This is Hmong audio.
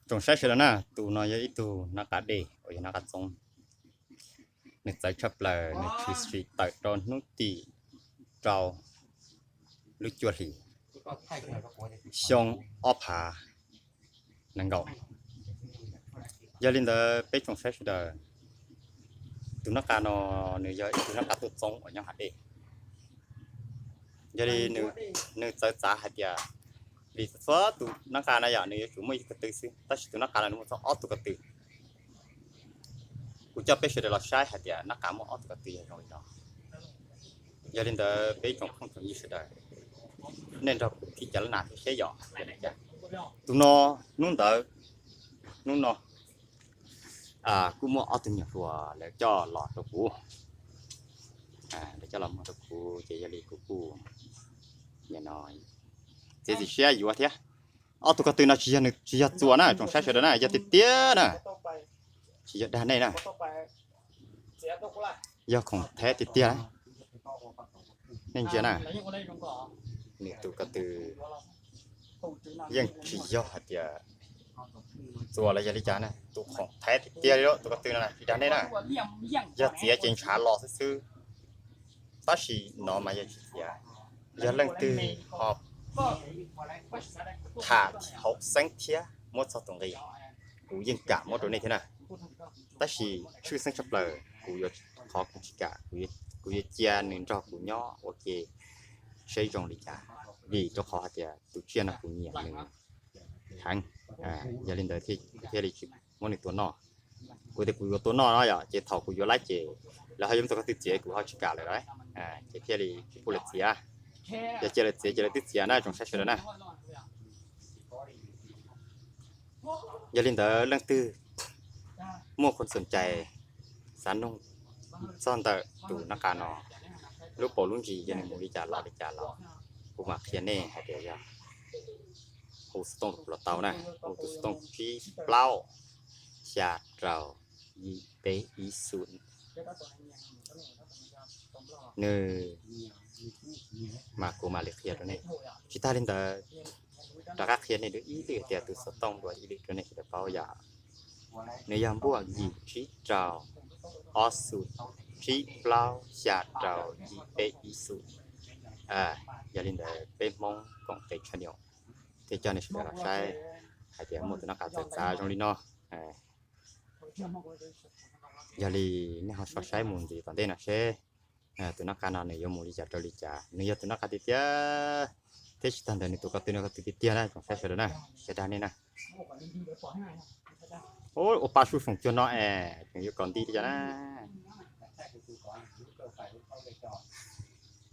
Tsoom saib sawv daws na, tus no yog ib tug nab qa dej uas yog nab qa txoob. Nws txawv tshaj plaws, nws tshwm sim tawm rau hnub tim rau lub cuaj hlis xyoo ob phav nees nkaum. Yog li ntawd peb tsoom saib sawv daws, tus nab qa no nws yog ib tug nab qa tuaj txoob uas nyob hav dej. Yog li nws txawv txav hais tias, vim txhua tus nab qa na yom nws yuav tsum muaj ib tug ko tw xwb, tab sis tus nab qa no nws muaj txog ob tug ko tw. Kuv coj peb sawv daws los saib hais tias nab qa muaj ob tug ko tw yog zoo li no. Yog li ntawd peb tsoom phooj tsoom ywg sawv daws, nej nrog kuv thim cov lab nas thiab seb yom. Tus no, hnub ntawd, hnub no kuj muaj ob tug nyuam hluas lawv coj los rau kuv, lawv coj los muag rau kuv ces yog li kuv kuj txiav txim siab yuav thiab. Ob tug ko tw no tsis yog, tsis yog txuas na tsoom saib sawv daws na, yog tiag tiag na, tsis yog dag nej na, yog khoom theb tiag tiag. Nej ntsia na, nws tus ko tw yeej tsis yog hais tias txuas los yog li cas na, tus khoom theb tiag tiag li tus ko tw no tsis dag nej na. Yog txiav ces ntshav los xwb xwb, tab sis no mas yog tsis txiav. Yog leej twg ho tham hauv xeeb thiab muab txog tus nqi, kuv yeej kam muab rau nej thiab na. Tab sis tshwj xeeb tshaj plaws kuv yuav, qhov kuv tsis kam, kuv yuav cia nws nrog kuv nyob ua ke seb zoo li cas, vim rau qhov hais tias tus tsiaj no kuv nyiam nws heev. Yog li ntawd kuv thiaj li tsis muab nws tua noj. Kuv tias kuv yuav tua noj no yom, ces thaum kuv yuav lawm ces lawv ho yuav muab tus ko tw txiav kuv ho tsis kam lawm lauj, ces thiaj li tsis pub lawv txiav. Yog cia lawv txiav ces lawv twb txiav na tsoom saib sawv daws na. Yog li ntawd leej twg muaj qhov xom cai xav nug txog ntawm tus nab qa no, lub paus lub ntsis yog nws mus li cas los li cas los kuv mam qhia nej hais tias yog hu xov tooj rau kuv los tau na, hu tus xov tooj tsib plaub xya rau yim peb ib xum. Nws mas kuv mam li qhia rau nej. Tsis tag li ntawd, rov qab qhia nej dua ib lwm tias tus xov tooj dua ib lwm rau nej sawv daws paub yom. Nws yog npuaj yim tsib rau ob xum, tsib plaub xya rau yim peb ib xum. Yog li ntawd peb Hmoob koom tes tshaj niam thiaj coj nej sawv daws los saib hais tias muaj tus nab qa txawv txav zoo li no. Yog li nej ho so saib mus ntxiv tom ntej no seb tus nab qa no nws yuav mus li cas rau li cas, nws yog tus nab qa tiag tiag thiab tsis tag ntawd nws tus ko tw no ko tw tiag tiag na tsoom saib sawv daws na, tsis dag nej na. Ua pa sub foom cuag no es tseem yuav kom nti li cas na.